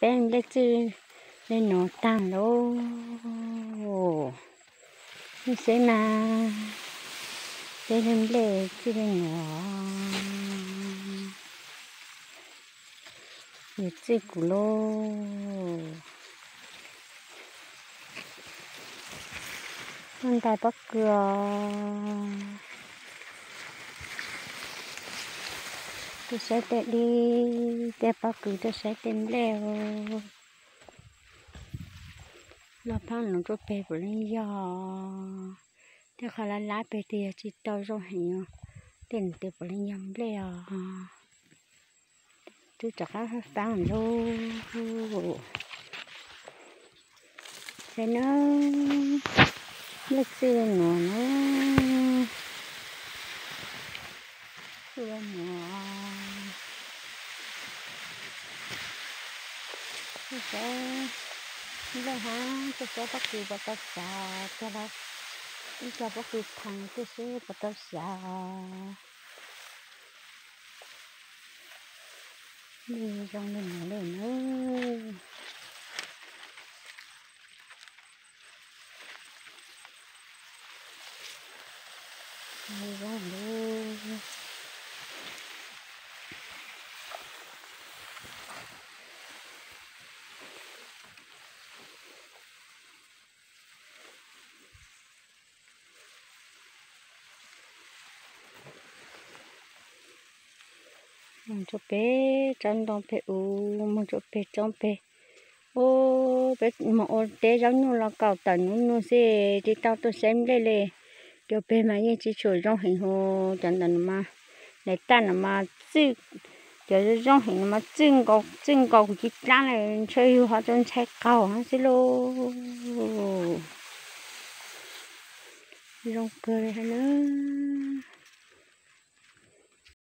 peb nplej txwj li nuav taag lauj. Nej saib mas, peb nplej txwj li nuav, yog txwj kuv lauj. Tuaj ntais pob kws os. Tuaj saib tej dib, tej pob kws, tuaj saib tej nplej os. Lub phab nuav tuaj peg puav leej yog, tej qhov lab lab peg tes yog tsis tau zoo heev os. Tej nuav tes puav leej yog nplej os. Twb rov qab faab lauj. Saib nawb, nplej txwj li nuav na. Txwj li nuav. Tuaj saib nplej hab tuaj saib pob kws puas tau xyav, ib co pob kws kheev tuaj saib puas tau xyav os. Nplej zoo li nuav lawm na. Zoo li Moog rua peg tsob ntoo peg u, moog rua peg tsob peg. Ub, peb moog ua teb zaub nyuj los kaum tawm nub nug xwb tsis tau tuaj saib nplej li. Cov peg mas yeej tsis tshua zoo heev hos cov ntawm no mas, daim tag no mas txwj, cov zoo heev no mas txwj nkaus, txwj nkaus kuv ci dlaab le ntshe yug ho tuaj ntshai qaug xwb lauj. Zoo kawg li hab nawb.